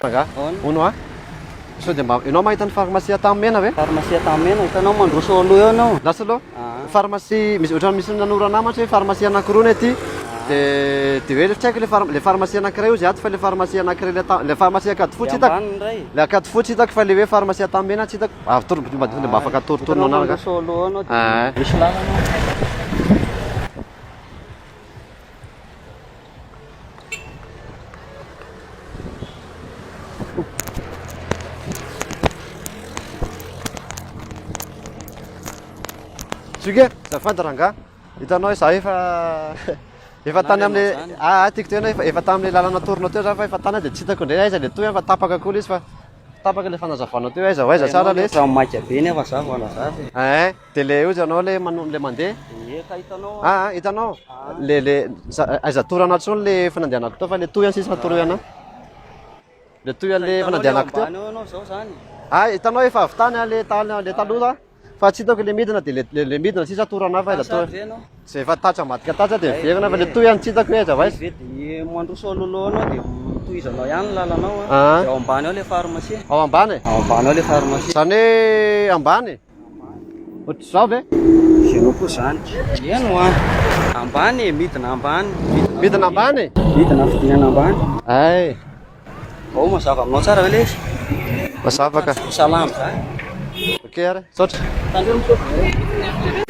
Rangahy, hono hoa? Sao dia mba ianao mahita ny pharmacie Antanimena ve? Pharmacie Antanimena, hitanao mandroso eo aloha eo ianao. Lasa aloha? Pharmacie, misy ohatran'ny misy nanoro anah mantsy hoe pharmacie anankiroa ny aty. Dia dia hoe tsy haiko le phar- le pharmacie anankiray hozy ato fa le pharmacie anankiray le ata- le pharmacie Ankadifotsy Le hitako. ambany indray. Le Ankadifotsy hitako fa le hoe pharmacie Antanimena tsy hitako. Avy toro mba tonga dia mba afaka atorotoro Hitanao anah rangahy. mandroso eo aloha eo ianao dia Ah. misy lalana ao. Zoky e, azafady rangahy, hitanao hoe za efa efa tany amin'le ah ah tiako tena efa efa tamin'le lalana torinao teo za fa efa tany aho dia tsy hitako indray aiza le tohiny fa tapaka koa le izy fa tapaka le fanazavanao teo aiza ho aiza tsara le izy. Ohatran'ny maika be nefa za vao hanazava e. Ein, dia le hozy ianao le mano- le mandeha. Ie ka hitanao Ah ah, hitanao le le za- aiza torana intsony le efa nandehanako teo fa le tohiny sisa toroy anahy. Le tohiny le efa nandehanako teo. Ambany eo ianao zao zany. Ah, hitanao efa avy tany ah, le tany le taloha fa tsy hitako le midina dia le le midina sisa torana fa aiza Sary ve ianao? Zay efa tatsy ambadika tatsy dia miverina fa le tohiny tsy hitako hoe aiza ho aiza. Ve dia mandroso aloha anao dia tohizanao ihany ny lalanao ah. Ah. Dia ao ambany ao le pharmacie. Ao ambany e? Ao ambany ao le pharmacie. Zany hoe ambany e? Ohatr'izao ve? Ianao koa zany. Eny hoa. Ambany e, midina ambany. Midina ambany e? Midina fidinana ambany. Ay. Ao mazava aminao tsara ve le izy? Mazava ka. Salama zany. Ok ary, misaotra. Tandremo sao dia.